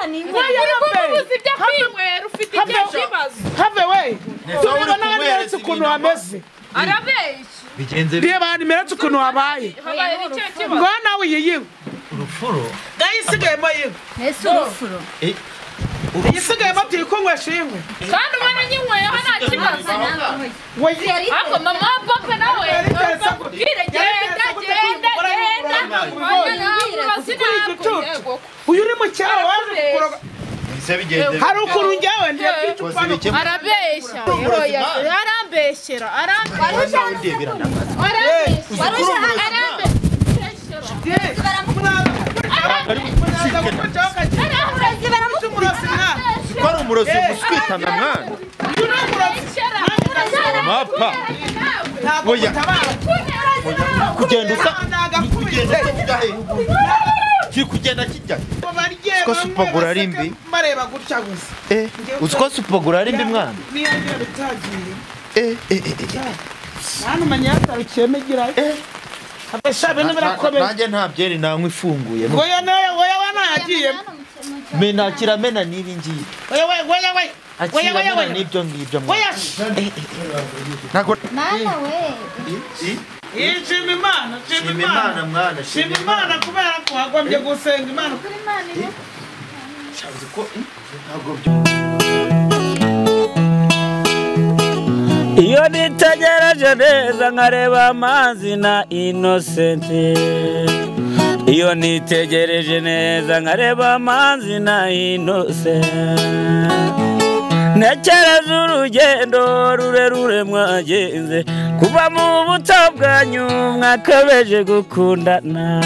Reka ninywere. Uri ibyo kwinywera ufite ikibazo. Have we. Tubona n'abantu ukuntu wameze. Arabeshya. Bigenze reba nimeretse ukuntu wabaye. Ngo nawe yiyiwe. Urufuro. Gayisigayemo yiwe. Nese urufuro. Isigayemo turi shingwe. Kandi ubona nyinyweye nta kibazo. Ako mama papa nawe. Genda genda genda. Uyu uri mu cyaro waje kuroga. Hari ukuntu njyewe ndiye kwicupa. Arabeshya. Arambeshyera. Arambeshyera. Zikora umurozi guswitana mwana. Mapa. Oya. Kugenda usa. Kiri kugenda kijya. Ko supagura ari mbi. Mareba gutya gusa. Uziko supagura ari mbi mwana. Niyo bitagiye. Hano manyata rukemegira. Abesha bene birakomeye. Nanjye nta byeri nanywa ifunguye. Oya nayo oya wana yagiye. Mena kiramena nibi ngiye. Oya oya oya oya. Oya oya oya nibyo ngibyo. Oya. Nako mama we. Shima Imana, shima Imana mwana, shima Imana kubera ko wagombye gusenga Imana. Kuri Imana iwe. Shabuze ko ntabwo. Iyo nitegereje neza nkareba amazi na Innocent. Iyo nitegereje neza nkareba amazi na Innocent. Ntekereza urugendo rurerure mwagenze kuva mu buto bwanyu mwakabeje gukundana.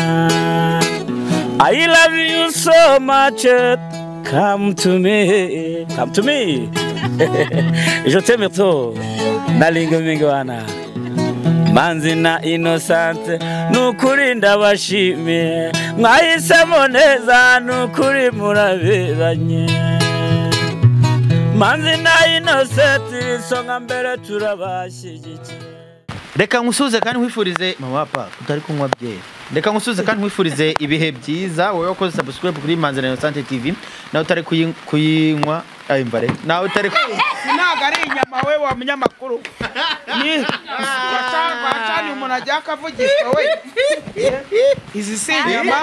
I love you so much, come to me, come to me. Je t'aime trop, nalinga mingwana. Manzi na Innocent nukuri ndabashimiye mwahisemo neza nukuri muraberanye. Manzi na Innocent isonga mbere turabashyigikiye. Reka nkusuze kandi nkwifurize mama papa utari kunywa byeri. Reka nkusuze kandi nkwifurize ibihe byiza wowe wakoze subscribe kuri Manzi na Innocent TV nawe utari kuyinywa ayimbare nawe utari ntago ari inyama we wa munyamakuru. Ni wacani umuntu ajya akavugishwa we. Izi si inyama.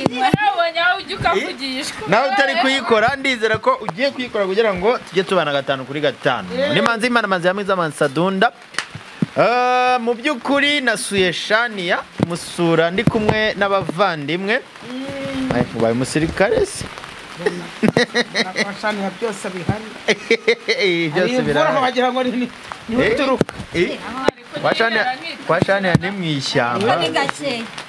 Narabonye aho ujya ukavugishwa. Nawe utari kuyikora ndizera ko ugiye kuyikora kugira ngo tujye tubana 5 kuri 5. Ni Manzi Imana Manzi hamwe z'Amansadunda. Mu by'ukuri nasuye Shania musura ndi kumwe n'abavandimwe. Ubaye umusirikare se? Shania byose bihari. Byose birahari. Wagira ngo ni uturuka. Kwa Shania ni mu ishyamba.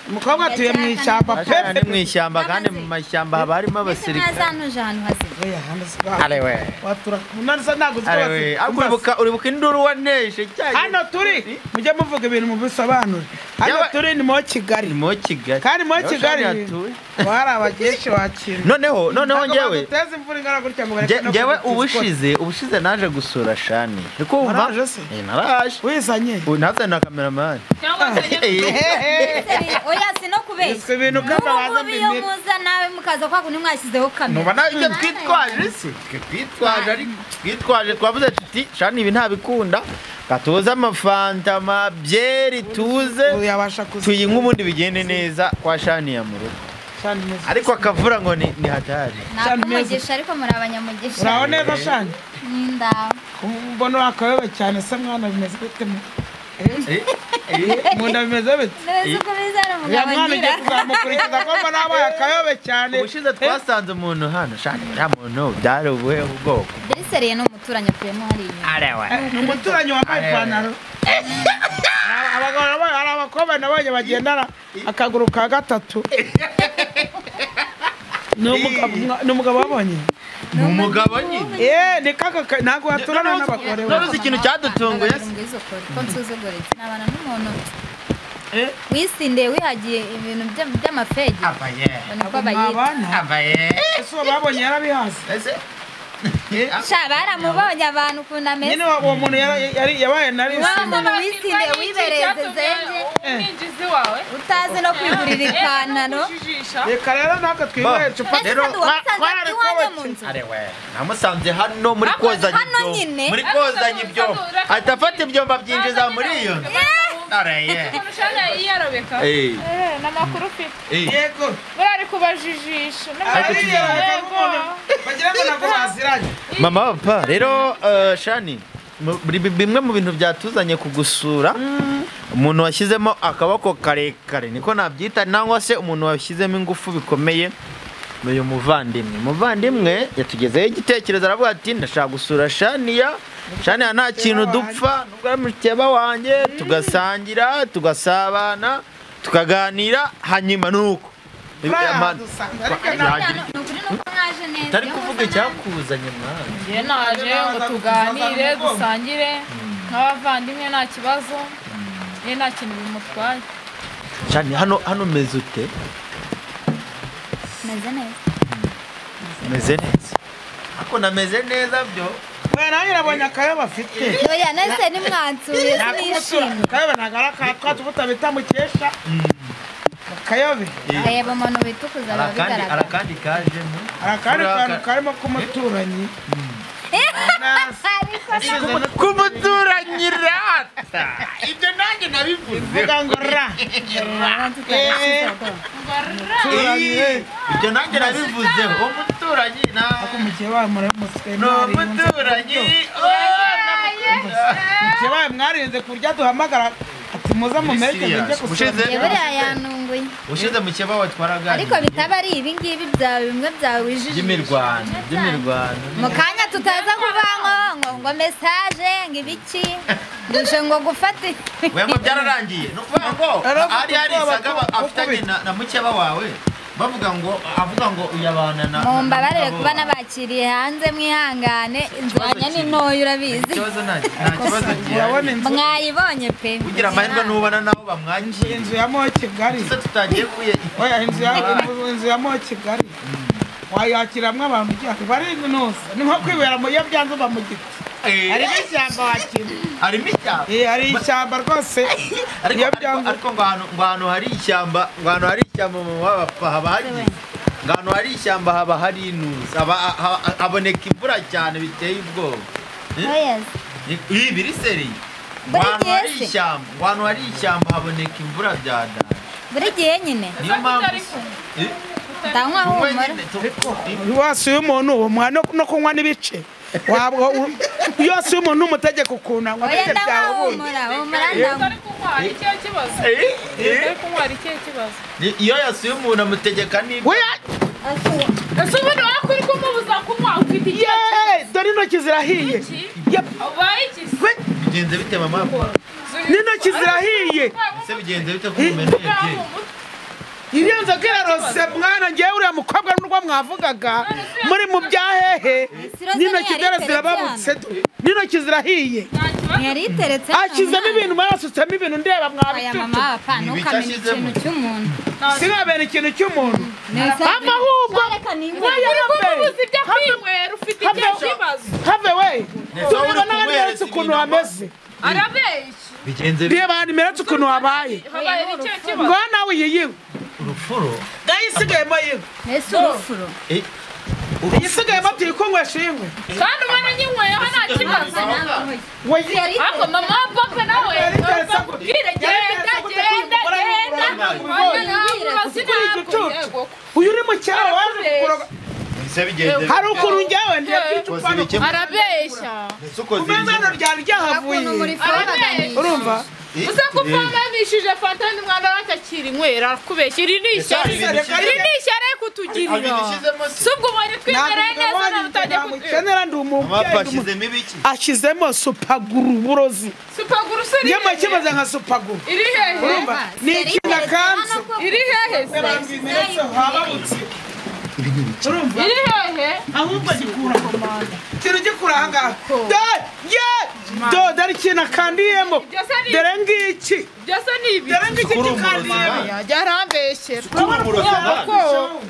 Umukobwa atuye mu ishyamba pe. Ni mu ishyamba kandi mu mashyamba haba harimo abasirikare. Arewe. Arewe. Uribuka induru waneshe cyane. Hano turi mujye muvuga ibintu mu bisobanure. Hano turi ni mu Kigali. Ni mu Kigali. Kandi mu Kigali wari abageshi wakira. Noneho njyewe. Teze imvura ingana gutya ngo njyewe ubushize naje gusura Shani. Niko umva? Naraje. Wizanye. Nazanye na cameraman. Oya sino kubeshya. Ibintu kama iyo muza nawe mukaza kwa kuntu mwashyizeho kamera. Nuba nawe ibyo twitwaje se. Twitwaje ari twitwaje twavuze tuti Shani ibi ntabikunda. Katuze amafanta amabyeri tuze tuyinywe ubundi bigende neza kwa Shani ya murugo. Ariko akavura ngo ni hatari. Nakumugisha ariko muri abanyamugisha. Uraho neza Shani? Ninda. Mbona akayobe cyane se mwana bimeze bite? Munda bimeze bite? Neza uko bizara mugabo ngira. Mwana kuzamukurikiza ko mbona abaye akayobe cyane. Ubushize twasanze umuntu hano Shani uriya muntu byari ubuhe bwoko? Desereye no muturanyi akuyemo hariya. Arewe. Ni umuturanyi wambaye ipantaro. Abagabo ari abakobwa nabonye bagendana akaguru ka gatatu. Ni umugabo wabonye? Ni umugabo nyine. Ni kaka ntago waturana n'abagore. None ikintu cyadutunguye se? Ko nsuzuguritse nabana n'umuntu wisinde wihagiye ibintu by'amafegi. Abaye. Niko bayita. Abaye. Ese babonye yarabihaze. Ese Sha baramubonye abantu ukuntu ameze. Nyine uwo muntu yari yabaye nari umuntu wisinde wibereze zenge umwinjizi wawe utazi no kwigurira ipantaro. Reka rero natwe twinyweye icupa rero arewe namusanze hano muri kozanya ibyo muri kozanya ibyo ahita afata ibyomba byinjiza muri iyo areye ushana iyarobeka n'amakuru ufite yego bari kubajijisha bagira ngo ntabwo baziranye. Mama papa rero Shani bimwe mu bintu byatuzanye kugusura umuntu washyizemo akaboko karekare niko nabyita nangwa se umuntu washyizemo ingufu bikomeye uyu muvandimwe yatugezeho igitekerezo aravuga ati ndashaka gusura Shaniya. Shaniya nta kintu dupfa nubwo ari mukeba wanjye tugasangira tugasabana tukaganira hanyuma nuko tari kuvuga icyakuzanye mwana. Njye naje ngo tuganire dusangire nk'abavandimwe nta kibazo ye nta kintu bimutwaye. Shani hano meze ute? Meze neza. Meze neza. Ako nameze neza byo. Mwana nanjye nabonye akayoba afite. Oya nese nimwansuye sinishimye. Akayoba nagara ka tubuta bita mukesha. Kayobe. Reba umuntu witukuza bigaragara. Arakandi kajemo. Arakandi kantu karimo kumuturanyi. Kumuturanyi rata. Ibyo nanjye nabivuze. Vuga ngo ra. Ibyo nanjye nabivuze. Umuturanyi na akumukeba muramuswe. No muturanyi. Mukeba mwarinze kurya duhamagara ati muza mu mereke njye gusura. Buriya yanunguye. Ushize mukeba watwaraga. Ariko bitaba ari ibi ngibi byawe bimwe byawe wijijisha. By'imirwano. Mu kanya tutaza kuvango ngo message ngo ibiki ndushe ngo gufate. Wewe ngo byararangiye. No kuvuga ngo ari ari sagaba afitanye na mukeba wawe. Bavuga ngo avuga ngo uyabana na mumbabarire kuba nabakiriye hanze mwihangane inzanya ni ntoya urabizi. Ikibazo nta kibazo gihari. Mwayibonye pe. Ugira amahirwe nubona nabo bamwangiye. Inzu ya Mo Kigali. Se tutagiye kuye. Oya inzu ya Mo Kigali. Wayakiramwe abantu ugiye bari nusa. Ni nko kwibera mu iyo byanze ba mu giti. Hari ishyamba wakira. Harimo ishyamba. Hari ishyamba rwose. Ariko ngo ahantu hari ishyamba, ngo ahantu hari ishyamba mu bapfa haba hari ngo ahantu hari ishyamba haba hari inuza haboneka imvura cyane biteye ubwoba. Ibi biri seri. Ngo ahantu hari ishyamba, ngo ahantu hari ishyamba haboneka imvura byada. Buri gihe nyine. Niyo mpamvu ndanywa humura. Wasuye umuntu uwo mwana no kunywa n'ibice. Wabwo yose umuntu umutegeka ukuntu anywa bice byawe ubundi. Iyo yasuye umuntu amutegeka niba ese ubundi wakuri kumubuza kunywa ufite ikihe? Dore intoki zirahiye. Bigenze bite mama? N'intoki zirahiye. Ese bigenze bite ko umeneye? Iyo nzoga irarose mwana ngewe uriya mukobwa n'urwo mwavugaga muri mu byahehe n'intoki dore zirababutse n'intoki zirahiye. Yari iteretse ashyizemo ibintu marasutsemo ibintu ndeba mwabitutu. Mama papa ntukamenya ikintu cy'umuntu. Sinabera ikintu cy'umuntu. Ahubwo uri ibyo kwinywera ufite ikibazo. Have we. Tureba n'abantu ukuntu hameze. Arabeshya. Bigenze bite? Reba nimeretse ukuntu habaye. Ngo nawe yiyiwe. Urufuro. Gayisigayemo yiwe. Nese urufuro. Isigayemo tuyikunywesha ingwe. Kandi ubona nyinyweye nta kibazo. Ariko mama papa nawe bwire genda genda genda. Uyu uri mu cyaro waje kukuroga. Hari ukuntu njyewe ndebye icupa arabeshya. Kumezano ryari ryahavuye. Urumva? Uza kuvanganishije fanta ndi mwana watakiri inywera akubeshya iri ni ishyari. Iri ni ishyari kutugirira. Subwo ubonye twimereye neza nawe utajya kukenera ndi umubyeyi. Ashyizemo supaguru uburozi. Supaguru se iri. Yema kibaza nka supaguru. Iri hehe? Urumva? Ni ikintu kanzu. Iri hehe se? Hababutse. Ibi ni iki? Urumva? Iri hehe? Ahubwo gikura komanda. Ikintu gikura aha ngaha. Ye! Do dore ikintu akandiyemo. Dore ngiki. Byose ni ibi. Dore ngiki gikandiyemo. Yarambeshyera. Kuri umurozi mwana.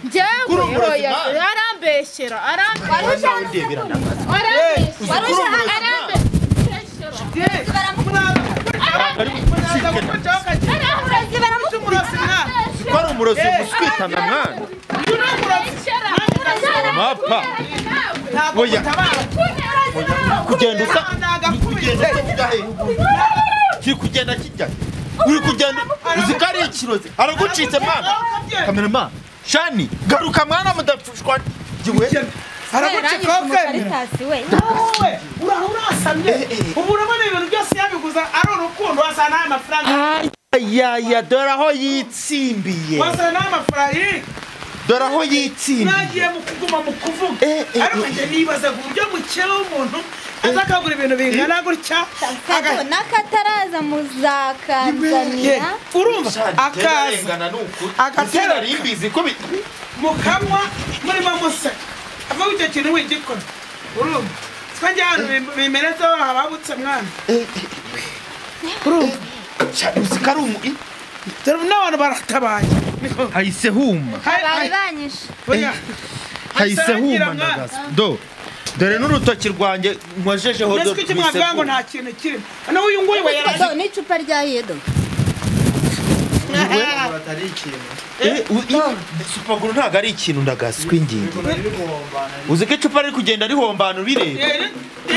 Njyewe oya yarambeshyera. Arambeshyera. Ko ari umurozi guswitana mwana. Mapa. Oya. Kugenda usa kugenda kijya he? Kiri kugenda kijya. Uri kugenda uzi ko ari ikirozi. Aragucitse mwana. Cameraman. Shani, garuka mwana mudapfushwa. Jiwe. Aragucika ukemera. Wowe urasamye. Ubu urabona ibintu byose yabiguza ari urukundo wasa n'aya mafaranga. Ya dore aho yitsimbiye. Wasa n'aya mafaranga. Dore aho yitsimbiye. Nagiye mu kuguma mu kuvuga. Ariko njye nibaza ku buryo mukeba w'umuntu aza akagura ibintu bingana gutya. N'akataraza muzakanzanira. Urumva akaza agatera rimbizi ko mukanywa murimo museka. Avuga icyo kintu wigikora. Urumva twajya ahantu bimereze hababutse mwana. Urumva dore n'abantu baratabaye. Hahise huma. Bari banyishe. Hahise huma ndagaza. Do. Dore n'urutoki rwanjye nkojejeho do. Mbese kuki mwavuga ngo nta kintu kirimo? Nawe uyu nguyu we yaraje. N'icupa ryahiye do. Supaguru ntago ari ikintu ndagaswa ingingo. Uzi ko icupa riri kugenda rihombana ubireba.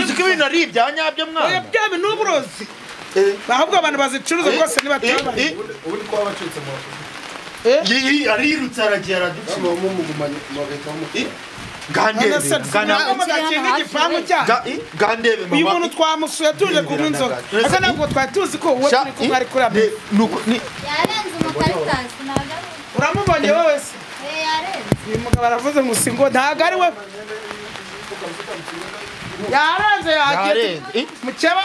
Uzi ko ibintu ari ibya nyabyo mwana. Oya bya bintu n'uburozi. Ahubwo abantu bazicuruza rwose nibatabaye. Ubu ni kwa bacitse mu. Yi arirutse aragiye araducika. Gandebe mama. Uyu muntu twamusuye tuje kunywa inzoga. Asa ntabwo twari tuzi ko uwo turi kumwe ari kuri ameza. Yarenze umukaritasi ntabwo ari. Uramubonye wowe se? Yarenze. Uyu mugabo aravuze ngo si ngo ntabwo ari we. Yarenze yagiye. Mukeba.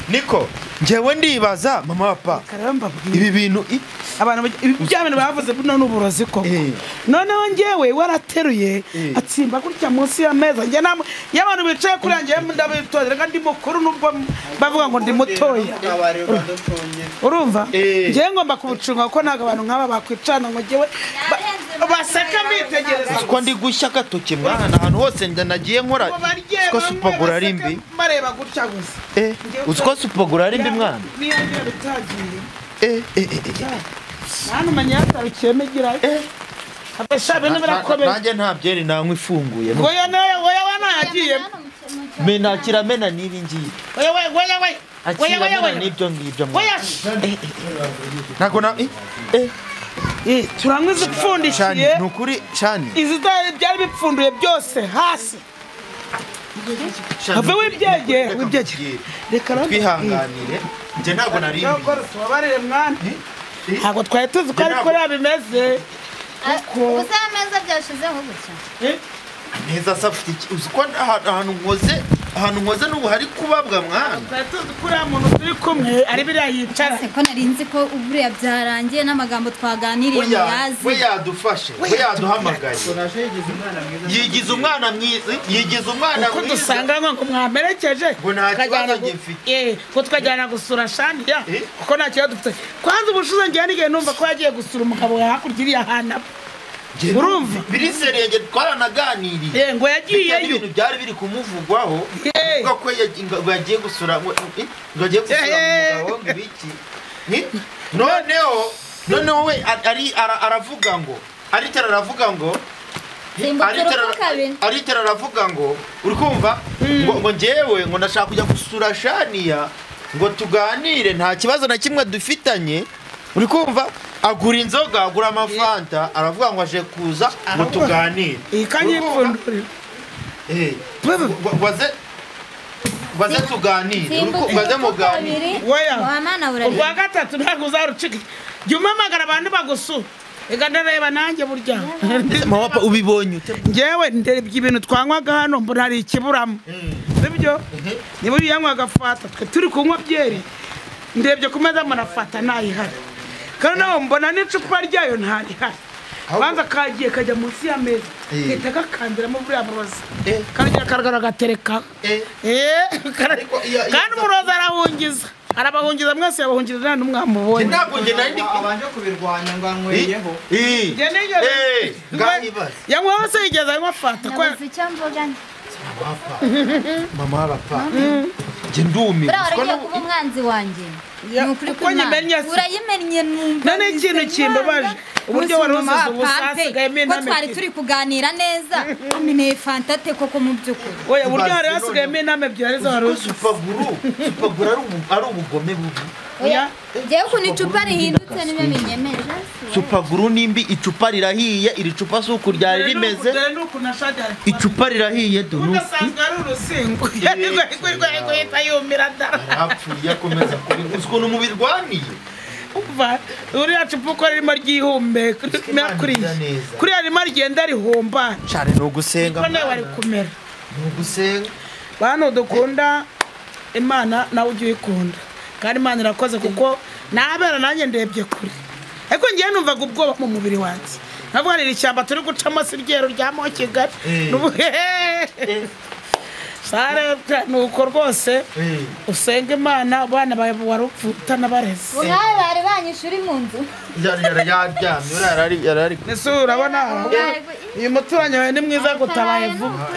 Niko njyewe ndibaza mama papa. Ibi bintu abantu bya bintu bavuze buno n'uburozi koko. Noneho njyewe warateruye atsimba gutya munsi y'ameza. Njye namwe y'abantu bicaye kuri njye ndabitoza reka ndi mukuru nubwo bavuga ngo ndi mutoya. Urumva? Njye ngomba kubucunga kuko ntago abantu nk'aba bakwicana ngo njyewe baseka mbitegereza. Ko ndi gushya gatoke mwana ahantu hose nagiye nkora ko supagura ari mbi. Bareba gutya gusa. Uzi ko supagura ari mbi mwana. Niyo bitagiye. Nani manyata ukemegira. Abesha bene birakomeye. Nanjye nta byeri nanywa ifunguye. Oya nawe oya wana yagiye. Mena kiramena nibi ngiye. Oya oya oya oya. Oya oya oya nibyo ngibyo mwana. Oya. Ntago na turanywa izipfundikiye. Nukuri cyane. Izi byari bipfunduye byose hasi. Have wibyegera wibyegera. Reka twihanganire. Nje ntago nari mbi. Tubabarire mwana. Ntago twari tuzi ko ariko yabimeze. Ubusa ameza byashizeho gutya. Ameza afite iki? Uzi ko ahantu nkoze n'ubu hari kubabwa mwana. Twari tuzi ko uriya muntu turi kumwe ari biriya yicara. Ko nari nzi ko buriya byarangiye n'amagambo twaganiriye muyazi. We yadufashe, we yaduhamagaye. Yigize umwana mwiza, yigize umwana mwiza. Uko dusanga ngo mwamerekeje. Ngo nta kibazo gifite. Ko twajyana gusura Shaniya kuko nta kibazo dufite. Kwanza ubushize ngiye nigiye numva ko yagiye gusura umugabo we hakurya iriya hana. Urumva biriserenge twaranaganiriye ngo yagiyeyo ibintu byari biri kumuvugwaho avuga ko yagiye gusura ngo agiye gusura umugabo ngo ibiki. Noneho we aravuga ngo aritera aravuga ngo aritera aravuga ngo uri kumva ngo njyewe ngo ndashaka kujya gusura Shaniya ngo tuganire nta kibazo na kimwe dufitanye. Uri kumva agura inzoga agura amafanta aravuga ngo aje kuza ngo tuganire. Ikanyipfundurira. Waze tuganire. Waze muganire. Oya. Urwa gatatu ntabwo uzarucika. Jya umpamagara abantu bagusura. Ega ndareba nanjye burya. Mama papa ubibonye ute? Njyewe ndebye ibintu twanywaga hano mbona hari ikiburamo. Sibyo? Niba uyanywaga fata twe turi kunywa byeri. Ndebye ku meza mbona fata ntayihari. Kandi naho mbona n'icupa ryayo ntarihari. Banza kagiye kajya munsi y'ameza gahita gakandiramo buriya burozi karagira karagara gatereka kandi umurozi arahungiza arabahungiza mwese yabahungiza nta n'umwe amubonye ntabwo njye nari ndi abanje kubirwanya ngo anyweyeho yanyweho se yigeze anywa fanta nabuze icyo mvuga mama w'abapapa njye ndumiwe buriya waragiye kuba umwanzi wanjye uko nyimennye urayimennye numva none ikintu kimbabaje uburyo wari usize ubusasigayemo ko twari turi kuganira neza ameneye fanta te koko mu by'ukuri oya uburyo hari hasigayemo inama ebyiri arizo wari usize supaguru ari ubugome bubi oya njyewe ukuntu icupa rihindutse nibyo binyemeje supaguru nimbi icupa rirahiye iri cupa si uku ryari rimeze icupa rirahiye dore udasanzwe ari urusingo guhita yumira dara yarapfuye akomeza uzi ukuntu mubirwaniye umva uriya cupa uko ririmo ryihumeka kuriya ririmo rigenda rihomba cyane ni ugusenga kuko nawe wari kumera ni ugusenga bantu dukunda Imana nawe ujye uyikunda kandi Imana irakoze kuko nabera nanjye ndebye kure ariko ngiye numvaga ubwoba mu mubiri wanjye nkavuga iri shyamba turi gucamo si ryeru rya mo Kigali sare nuko rwose usenga Imana abana bawe warupfu utanabareze nkawe bari banyishe uri mu nzu yaryamye yarari ese urabona uyu muturanyi wawe ni mwiza gutabaye vuba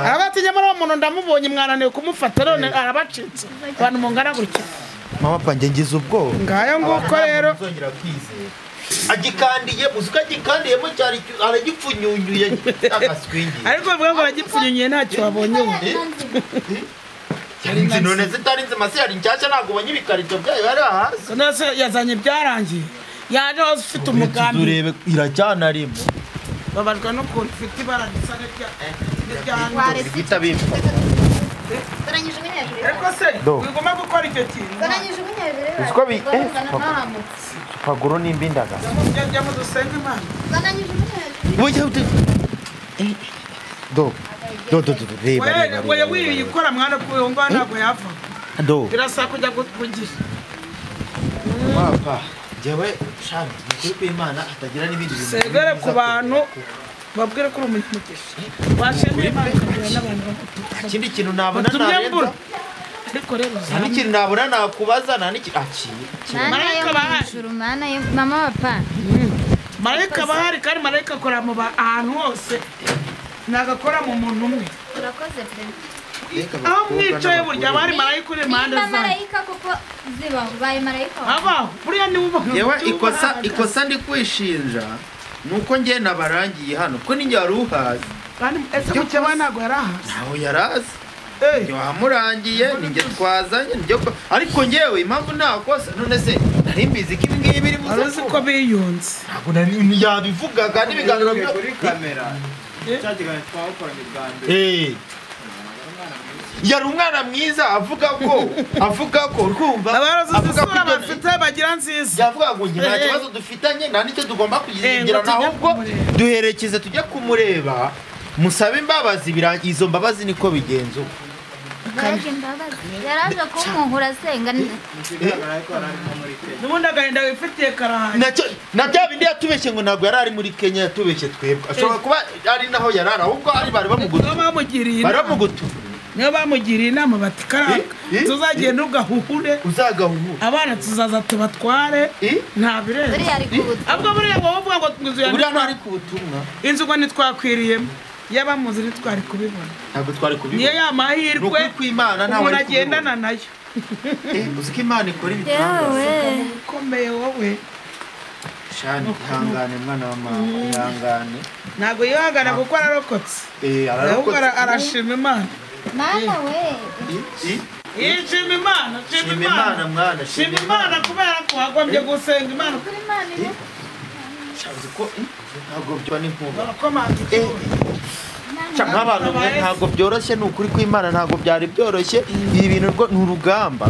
arabati nyamara uwo muntu ndamubonye mwananiwe kumufata none arabacitse abantu mungana gutya mama panjye ngize ubwoba ngayo nguko rero nzongera kwizera agikandiye uzi ko agikandiyemo cyari aragipfunyunyuye agaswingiye ariko bavuga ngo aragipfunyunyuye ntacyo wabonye yari nzi none zitari nzima se yari nshyashya ntabwo ubonye ibikarito byayo yari hasi none yazanye ibyarangiye yaje hose ufite umugambi turebe iracyanarimo babajwe n'ukuntu ifite ibara risa n'iryanduye ariko se wigomba gukora icyo kintu uziko bi supaguru nimba indagara jya dusenga Imana do do do do reba reba oya wiyikora mwana kuko ngo ntabwo yava do birasaba kujya kugira papa njyewe shami ni ukuri kw'Imana hatagira n'ibindi bintu segere ku bantu babwire ko uri umunyamugisha washimira Imana ukagira n'abantu bagutuka ikindi kintu nabona narenza ariko rero nta n'ikintu nabona nakubaza nta n'ikintu akira mana yo mu ijuru mana yo mama papa marayika aba ahari kandi marayika akora mu ahantu hose ntabwo akora mu muntu umwe urakoze pe aho mwicaye burya aba hari marayika uri impande nimba zanyu marayika koko zibaho ubaye marayika wawe abaho buriya niwe uba yewe ikosa ndi kwishinja ni uko njye nabarangiye hano kuko ninjye wari uhazi kandi ese mukeba ntabwo yari ahazi ntaho yari azi njye wamurangiye ninjye twazanye nijye ariko njyewe impamvu nta kosa none se nari mbizi ko ibi ngibi biri buze wari uzi ko biyunze ntabwo nari yabivugaga n'ibiganiro byo kuri kamera cya kiganiro twakoranye bwa mbere yari umwana mwiza avuga ko urumva abarozi isura bafite bagira nziza yavuga ngo nta kibazo dufitanye nta n'icyo tugomba kugirana ahubwo duherekeze tujye kumureba musabe imbabazi izo mbabazi niko bigenza uko yaraje kumuhura asenga n'ubundi agahinda wifitiye karahanye na bya bindi yatubeshye ngo ntabwo yari ari muri Kenya yatubeshye twebwe ashobora kuba ari naho yari ari ahubwo ari bari bamugutuye niyo bamugiriye inama bati karaka tuzagenda ugahuhure uzagahuhure abana tuzaza tubatware nta birenze ahubwo buriya wowe uvuga ngo inzu ya buriya ntari ku butumwa inzu ngo ntitwakwiriyemo yaba muzi ntitwari kubibona ntabwo twari kubibona niyo ya mahirwe umuntu agendana nayo uzi ko Imana ikora ibitangaza ukomeye wowe shani ihangane mwana wa mama ihangane ntabwo yihangana kuko ararokotse ahubwo arashima Imana mana we shima Imana shima Imana mwana shima Imana kubera ko wagombye gusenga Imana uzi ko ntabwo byo n'inkuba nk'abantu ntabwo byoroshye ni ukuri kw'Imana ntabwo byari byoroshye ibi bintu ni urugamba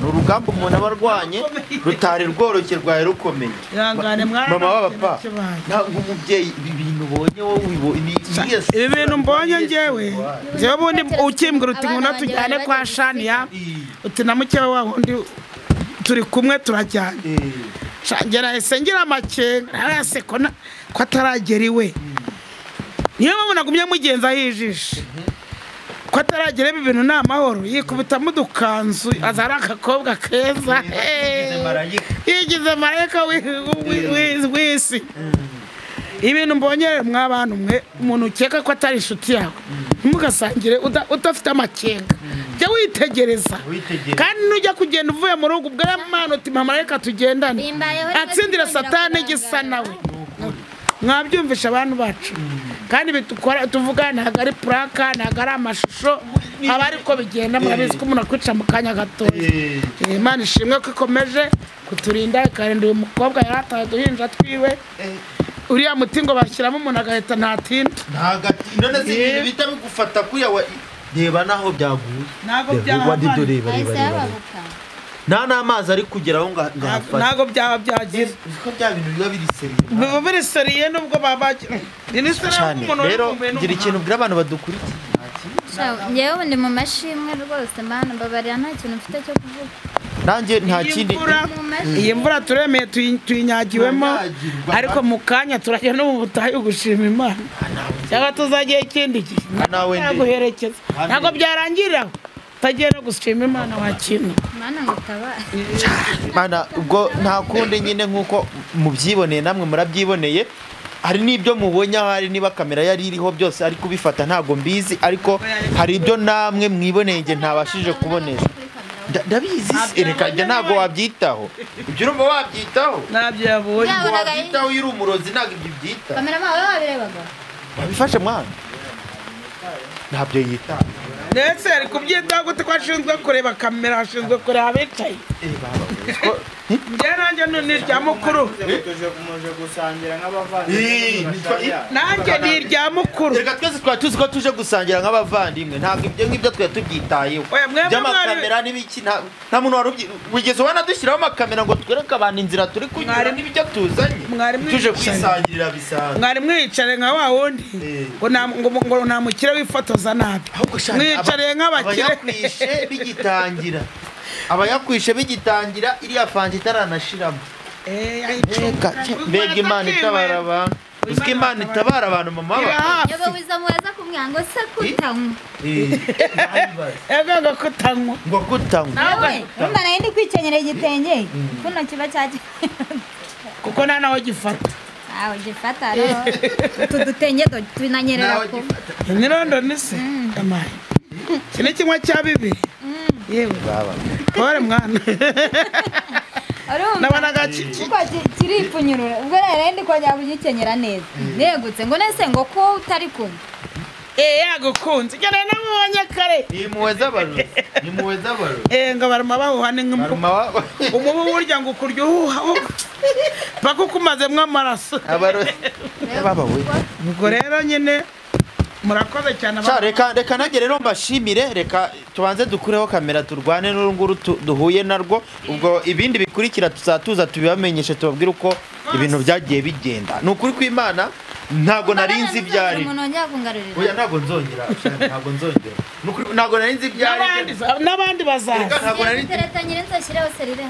umuntu aba arwanye rutari rworoshye rwari rukomeye mama w'abapapa ntabwo umubyeyi ibi bintu ubonye wowe ibi bintu mbonye njyewe njyewe ubundi ukimbwira uti ngwino tujyane kwa Shaniya uti na mukeba wa wundi turi kumwe turajyanye ngira ese ngira amakenga Ko ataragera iwe. Niyo mpamvu nagumye mugenza yijishe. Ko ataragera ibi bintu ni amahoro, yikubitamo udukanzu, aza ari akakobwa keza. Yigize marayika w'isi. Ibintu mbonye mw'abantu mwe, umuntu ukeka ko atari inshuti yawe, ntimugasangire udafite amakenga. Jya witegereza. Kandi nujya kugenda uvuye mu rugo ubwo Imana uti mama reka tugendane, atsindira satani igisa nawe. Mwabyumvisha abantu bacu. Kandi bitukora tuvuga ntago ari puraka, ntago ari amashusho, aba ariko bigenda murabizi ko umuntu akwica mu kanya gatoya. Imana ishimwe ko ikomeje kuturinda ikarinda uyu mukobwa yarataye duhinja twiwe. Uriya muti ngo bashyiramo umuntu agahita ntatinda. Ntagatinde none se ibintu bita bigufata kuya reba naho byaguye. Ntago byaba. Nta n'amazi ari kugeraho ngahafata. Ntago byaba byagize. Uko bya bintu biba biri seriye. Biba biri seriye nubwo babagira. Ni seriye umuntu rero ngira ikintu bwira abantu badukurikiye. Ngewe ndi mu mashimwe rwose mana mbabarira nta kintu mfite cyo kuvuga. Nanjye nta kindi. Iyi mvura turemeye tuyinyagiwemo ariko mu kanya turajya no mu butayu gushima Imana. Cyangwa tuzagiye ikindi gihe. Naguherekeza. Ntago byarangirira. Tagiye no gushima Imana wakina. Mana ngutabare. Mana ubwo nta kundi nyine nkuko mubyiboneye namwe murabyiboneye. Hari nibyo mubonye hari niba kamera yari iriho byose ari kubifata ntago mbizi ariko hari ibyo namwe mwiboneye nge ntabashije kubonesha. Ndabizi reka njye ntago wabyitaho. Ibyo urumva wabyitaho? Ntabyo yabonye. Wabyitaho iri umurozi ntago ibyo byita. Kamera mawe wabirebaga. Wabifashe mwana. Ntabyo yita. Ndetse ari kubyitaho gute ko ashinzwe kureba kamera ashinzwe kureba abicaye. Njye nanjye ni irya mukuru. Nanjye ni irya mukuru. Reka twese twari tuzi ko tuje gusangira nk'abavandimwe ntabwo ibyo ngibyo twari tubyitayeho. By'amakamera n'ibiki nta muntu wari wigeze ubona dushyiraho amakamera ngo twereke abantu inzira turi kunyura n'ibyo tuzanye. Tuje kwisangirira bisanzwe. Mwari mwicare nka wa wundi ngo nta mukire wifotoza nabi. Mwicare nk'abakire. Abayakwishe bigitangira. Abayakwishe bigitangira iriya fanta itaranashiramo. Mbega Imana itabara abantu. Uziko Imana itabara abantu mama ba. Yobo wizamuza kumwango se kutanywa. Ego ngo kutanywa. Ngo kutanywa. Urumva nayo ndi kwikenyera igitenge. Kuno kiba cyaje. Kuko nta nawe gifata. Aho gifata rero. Utu dutenge tunanyerera ko. Nirondo nise. Amaye. Iki ni kimwe cya bibiri. Yewe baba. Pole mwana. Nabonaga kuko kiripfunyurura. Ubwo rero ndi kongera kugikenyera neza. Negutse ngo nese ngo ko utari kumwe. Yagukunze. Njye namubonye kare. Ni muweza baruzi. Ni muweza baruzi. Ngo baruma bahuha ni nk'umubu. Umubu burya ngo ukurya uhuha. Paka ukumazemwo amaraso. Abaruzi. Baba we. Ubwo rero nyine murakoze cyane. Reka nanjye rero mbashimire, reka tubanze dukureho kamera turwane n'urunguru duhuye narwo, ubwo ibindi bikurikira tuzatuza tubibamenyeshe tubabwire uko ibintu byagiye bigenda. Ni ukuri kw'Imana ntago nari nzi ibyari. Oya ntago nzongera, ntago nzongera. Ntago nari nzi ibyari. N'abandi bazaza. Ntago nari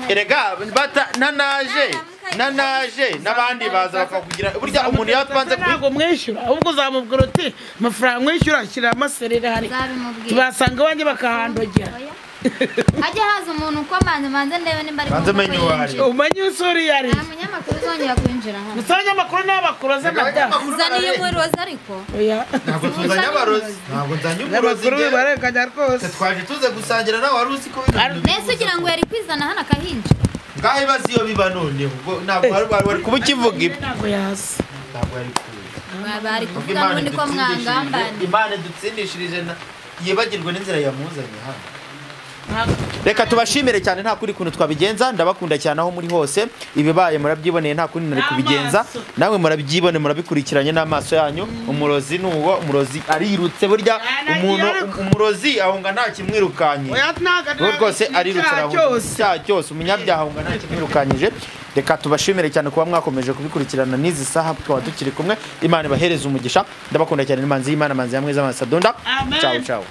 Erega bata nanaje n'abandi baza bakakugira burya umuntu yapanze ntago mwishyura ahubwo uzamubwira uti amafaranga mwishyura ashyira amaserere hari tubasanga iwanjye bakahandogera. Hajya haza umuntu ukomanze manze ndebe nimba ari manze menye uwari umenye isuri yari nta munyamakuru uzongera kwinjira hano. Gusa abanyamakuru n'abakuroze madamu. Uzaniye umurozi ariko. Oya ntabwo tuzanye abarozi, ntabwo nzanye umurozi. Amakuru bibarekanya rwose. Twaje tuze gusangira nawe wari uzi ko nese ugira ngo yari kwizana hano akahinjira. Ngaho ibaze iyo biba none ubwo ntabwo wari kuba ukivuga ibi. Ntabwo yaza. Ntabwo yari kuza. Bari kuvuga n'ubundi ko mwangambana. Imana dutsindishirije yibagirwe n'inzira yamuzanye hano. Reka tubashimire cyane nta kuri kuntu twabigenza, ndabakunda cyane aho muri hose, ibibaye murabyiboneye nta kundi nari kubigenza, namwe murabyibone murabikurikiranye n'amaso yanyu. Umurozi nuwo umurozi arirutse burya umuntu umurozi ahunga nta kimwirukanye. Rwose arirutse arahunga cya cyose umunyabyaha ahunga nta kimwirukanyije. Reka tubashimire cyane kuba mwakomeje kubikurikirana n'izi saha tukaba tukiri kumwe. Imana ibahereze umugisha, ndabakunda cyane. Imanzi y'Imana, manzi ya mwiza, Masadunda. Ciao ciao.